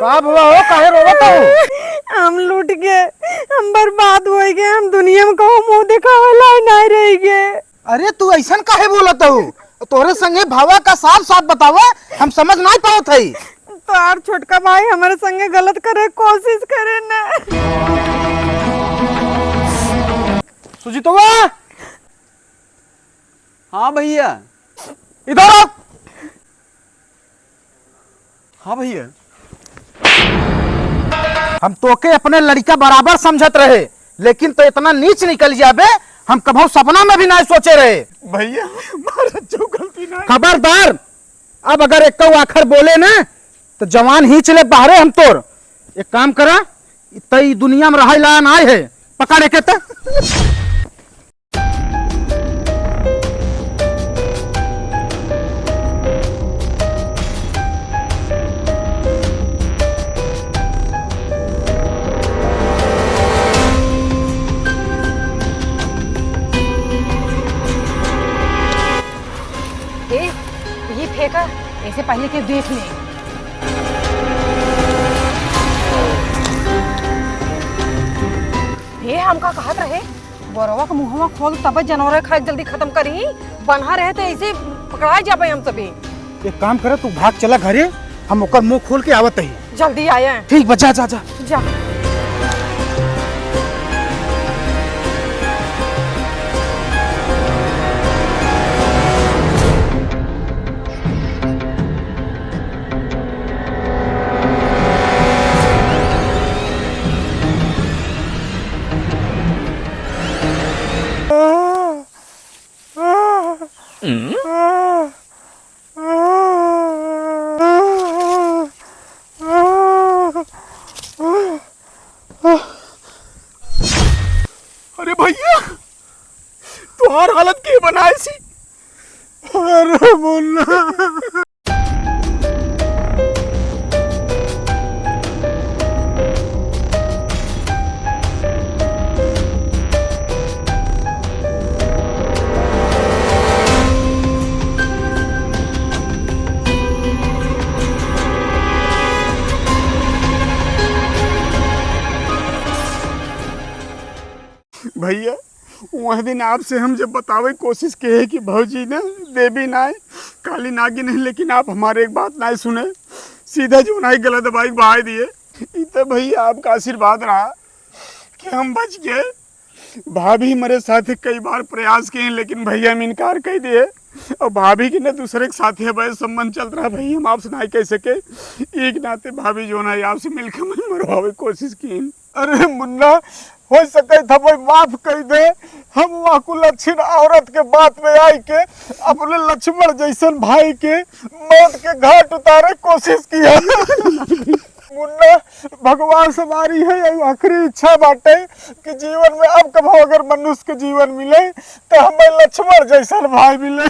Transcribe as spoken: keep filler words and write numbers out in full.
का भवा हो, काहे रोवत हो? हम लूट गए, हम बर्बाद होइ गए, हम दुनिया में कहूँ मुँह देखावे लायक नाहीं रहि गए। अरे तू अइसन काहे बोलत हो? तोहरे संगे भवा का साफ साफ बतावा, हम समझ नाहीं पावत हई। तोहार छोटका भाई हमरे संगे गलत करे कोशिश करे ना। सुजीतवा, हाँ भइया। इधर आओ। हाँ भइया। हम तोके अपने लड़िका बराबर समझत रहे, लेकिन तो इतना नीच निकल जाबे, हम कभो सपना में भी नाहीं सोचे रहे। भइया, हमारा जो गलती ना। खबरदार, अब अगर एक आखर बोले ना, तो जवान हींच ले बाहरे हम तोर। एक काम करा, तई दुनिया में रहै लायक नाहीं है, पकड़ एके त। ए, ये फेंका, ऐसे पहले के देख ले। हे, हमका कहत रहे, बोरवा के मुहवा खोल, तब जनवर खाए जल्दी खत्म करी। बन्हा रहे तो ऐसे पकड़ा जाबे हम सभी। एक काम करे, तू भाग चला घरे, हम ओकर मुंह खोल के आवत ही। जल्दी आया। ठीक बा, जा, जा, जा। जा। अरे भइया, तोहार हालत के बनाए सी? अरे मुन्ना। भइया, वह दिन आपसे हम जब बतावे कोशिश किहे कि भौजी ना देवी नाय, काली नागिन है, लेकिन आप हमारे एक बात नाय सुने, सीधा जो नाय गला दबाई के बहाय दिए। ई तो भइया आपका आशीर्वाद रहा कि हम बच गए। भाभी हमारे साथ कई बार प्रयास किए, लेकिन भइया हम इनकार कर दिए। और भाभी के ना दूसरे के साथ है भाई संबंध चलत रहा, भइया हम आपसे नाय कह सके। एक नाते भाभी जो ना आपसे मिलके मैं मरवावे कोशिश की। अरे मुन्ना, हो सके था भाई माफ कर दे। हम वह कुलच्छिन औरत के बात में आई के अपने लक्ष्मण जैसन भाई के मौत के घाट उतारे कोशिश किया। मुन्ना, भगवान से हमारी है यही आखिरी इच्छा बाटे कि जीवन में अब कभो अगर मनुष्य के जीवन मिले तो हमें लक्ष्मण जैसन भाई मिले।